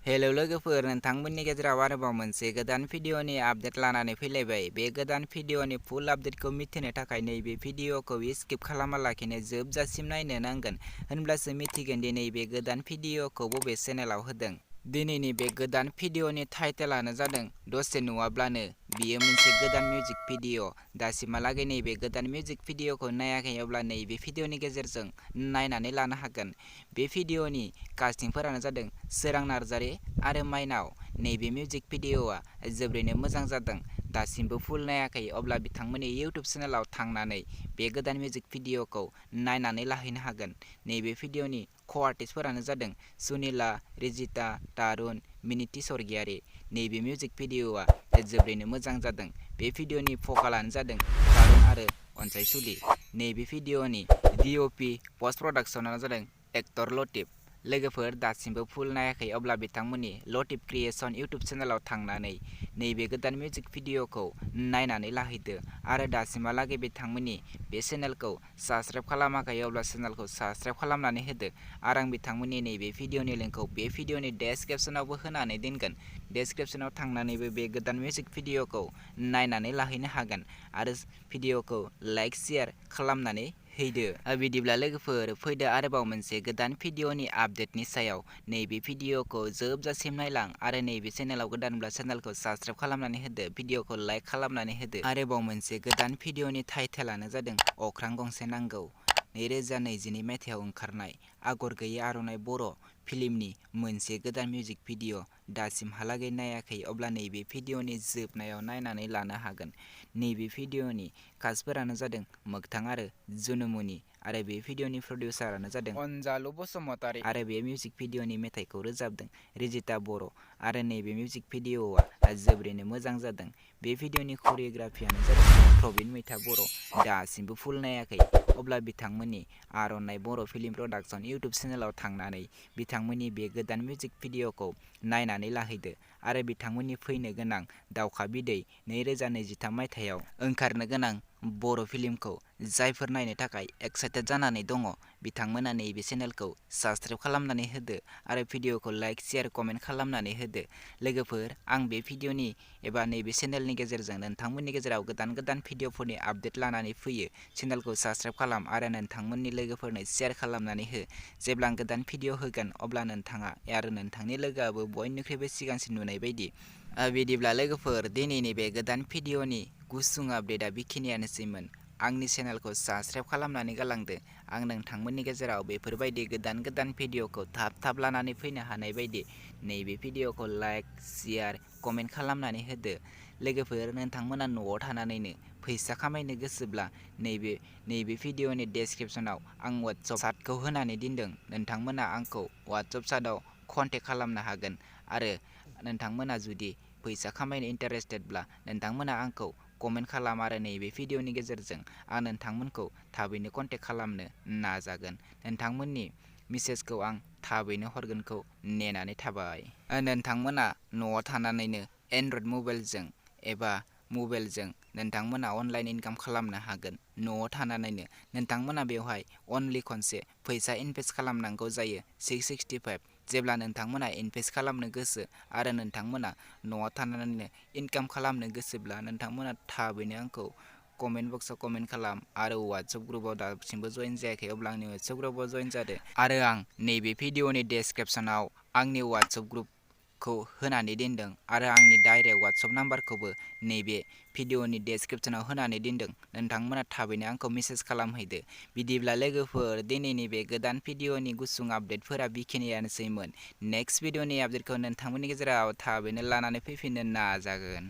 Hello लोगोफोर, नोंथांमोननि गेजेराव आरोबाव मोनसे गोदान भिडिअनि आपडेट लानानै फैलायबाय। बे गोदान भिडिअनि फुल आपडेटखौ मिथिनो थाखाय नैबे भिडिअखौ स्किप खालामालाखिनो जोबजासिम नायनो नांगोन, होनब्लासो मिथिगोन दि नैबे गोदान भिडिअखौ बबे चेनेलाव होदों। दिनैनि बे गोदान भिडिअनि टाइटेलानो जादों दसे नुवाब्लानो। बियो मोनसे गोदान मिउजिक भिडिअ। दासिमहालागै नैबे गोदान मिउजिक भिडिअखौ नायाखै अब्ला नैबे भिडिअनि गेजेरजों नायनानै लानो हागोन। बे भिडिअनि कास्टिंफोरानो जादों सोरां नार्जारि आरो माइनाव। नैबे मिउजिक भिडिअआ जोबोरैनो मोजां जादों। दासिमबो फुल नायाखै अब्ला बिथांमोननि इउटुब चेनेलाव थांनानै बे गोदान मिउजिक भिडिअखौ नायनानै लाहैनो हागोन। नैबे भिडिअनि क'आर्टिस्टफोरानो जादों सुनिला, रिजिता, तारुन, मिनिति स्वर्गियारि। नैबे मिउजिक भिडिअआ जोबोरैनो मोजां जादों। बे भिडिअनि भकालानो जादों तारुन आरो अनसायसुलि। नैबे भिडिअनि DOP पस्ट प्रडाक्शनानो जादों एक्टर लतिफ। लोगोफोर, दासिमबो फुल नायाखै अब्ला बिथांमोननि लतिफ क्रिएशन इउटुब चेनेलाव थांनानै नैबे गोदान मिउजिक भिडिअखौ नायनानै लाहैदो आरो दासिमहालागै बिथांमोननि बे चेनेलखौ साबस्क्राइब खालामाखै अब्ला चेनेलखौ साबस्क्राइब खालामनानै होदो आरो आं बिथांमोननि नैबे भिडिअनि लिंकखौ बे भिडिअनि डेसक्रिप्शनावबो होनानै दोनगोन। डेसक्रिप्शनाव थांनानैबो बे गोदान मिउजिक भिडिअखौ नायनानै लाहैनो हागोन आरो भिडिअखौ लाइक शेयार खालामनानै हैदो। बिदिब्ला लोगोफोर, फैदो आरोबाव मोनसे गोदान भिडिअनि आपडेटनि सायाव। नैबे भिडिअखौ जोबजासिम नायलां आरो नैबे चेनेलाव गोदानब्ला चेनेलखौ साबस्क्राइब खालामनानै होदो, भिडिअखौ लाइक खालामनानै होदो। आरोबाव मोनसे गोदान भिडिअनि टाइटेलानो जादों अख्रां गंसे नांगौ। 2022 मायथाइयाव ओंखारनाय आगर गैयै आर'नाइ बर' फिल्मनि मोनसे गोदान मिउजिक भिडिअ। दासिमहालागै नायाखै अब्ला नैबे भिडिअनि जोबनायाव नायनानै लानो हागोन। नैबे भिडिअनि कास्टफोरानो जादों मोगथां आरो जुनुमुनि आरो बे भिडिअनि प्रडिउसारानो जादों अनजालु बसुमतारी आरो बे मिउजिक भिडिअनि मेथाइखौ रोजाबदों रिजिता बर' आरो नैबे मिउजिक भिडिअआ जोबोरैनो मोजां जादों। बे भिडिअनि करिय'ग्राफियानो जादों प्रबिन मैथा बर'। दासिमबो फुल नायाखै अब्ला बिथांमोननि आर'नाइ बर' फिल्म प्रडाक्शन इउटुब चेनेलाव थांनानै बिथांमोननि बे गोदान मिउजिक भिडिअखौ नायनानै लाहैदो आरो बिथांमोननि फैनो गोनां दावखा बिदै 2023 मायथाइयाव ओंखारनो गोनां बर' फिल्मखौ जायफोर नायनो थाखाय एक्साइटेड जानानै दङ, बिथांमोना नैबे चेनेलखौ साबस्क्राइब खालामनानै होदो आरो भिडिअखौ लाइक शेयार कमेन्ट खालामनानै होदो। लोगोफोर, आं बे भिडिअनि एबा नैबे चेनेलनि गेजेरजों नोंथांमोननि गेजेराव गोदान गोदान भिडिअफोरनि आपडेट लानानै फैयो। चेनेलखौ साबस्क्राइब खालाम आरो नोंथांमोननि लोगोफोरनो शेयार खालामनानै हो। जेब्ला आं गोदान भिडिअ होगोन अब्ला नोंथाङा आरो नोंथांनि लोगोआबो बयनिख्रुइबो सिगांसिन नुनाय बायदि। बिदिब्ला लोगोफोर, दिनैनि बे गोदान भिडिअनि गुसुं आपडेटआ बेखिनियानोसैमोन। आंनि चेनेलखौ साबस्क्राइब खालामनानै गालांदो। आं नोंथांमोननि गेजेराव बेफोरबायदि गोदान गोदान भिडिअखौ थाब थाब लानानै फैनो हानाय बायदि नैबे भिडिअखौ लाइक शेयार कमेन्ट खालामनानै होदो। लोगोफोर, नोंथांमोना न'आव थानानैनो फैसा खामायनो गोसोब्ला नैबे भिडिअनि डेसक्रिप्शनाव आं वाट्सएप चाटखौ होनानै दोनदों। नोंथांमोना आंखौ वाट्सएप चाटआव कन्टेक्ट खालामनो हागोन आरो नोंथांमोना जुदि फैसा खामायनो इन्टारेस्टेडब्ला नोंथांमोना आंखौ कमेन्ट खालाम आरो नैबे भिडिअनि गेजेरजों आं नोंथांमोनखौ थाबैनो कन्टेक्ट खालामनो नाजागोन। नोंथांमोननि मेसेजखौ आं थाबैनो हरगोनखौ नेनानै थाबाय। नोंथांमोना न'आव थानानैनो एन्ड्रइड मबाइलजों एबा मबाइलजों नोंथांमोना अनलाइन इनकाम खालामनो हागोन। न'आव थानानैनो नोंथांमोना बेवहाय अनलि खनसे फैसा इनभेस्ट खालामनांगौ जायो 665। जेब्ला नोंथांमोना इनभेस्ट खालामनो गोसो आरो नोंथांमोना न'आव थानानैनो इनकाम खालामनो गोसोब्ला नोंथांमोना थाबैनो आंखौ कमेन्ट बक्सआव कमेन्ट खालाम आरो वाट्सएप ग्रुपआव दासिमबो जइन जायाखै अब्ला आंनि वाट्सएप ग्रुपआव जइन जादो आरो आं नैबे भिडिअनि डेसक्रिप्शनाव आंनि वाट्सएप ग्रुपखौ होनानै दोनदों आरो आंनि डाइरेक्ट वाट्सएप नाम्बारखौबो नैबे भिडिअनि डेसक्रिप्शनाव होनानै दोनदों। नोंथांमोना थाबैनो आंखौ मेसेज खालामहैदो। बिदिब्ला लोगोफोर, दिनैनि बे गोदान भिडिअनि गुसुं आपडेटफोरा बेखिनियानोसैमोन। नेक्स्ट भिडिअनि आपडेटखौ नोंथांमोननि गेजेराव थाबैनो लानानै फैफिननो नाजागोन।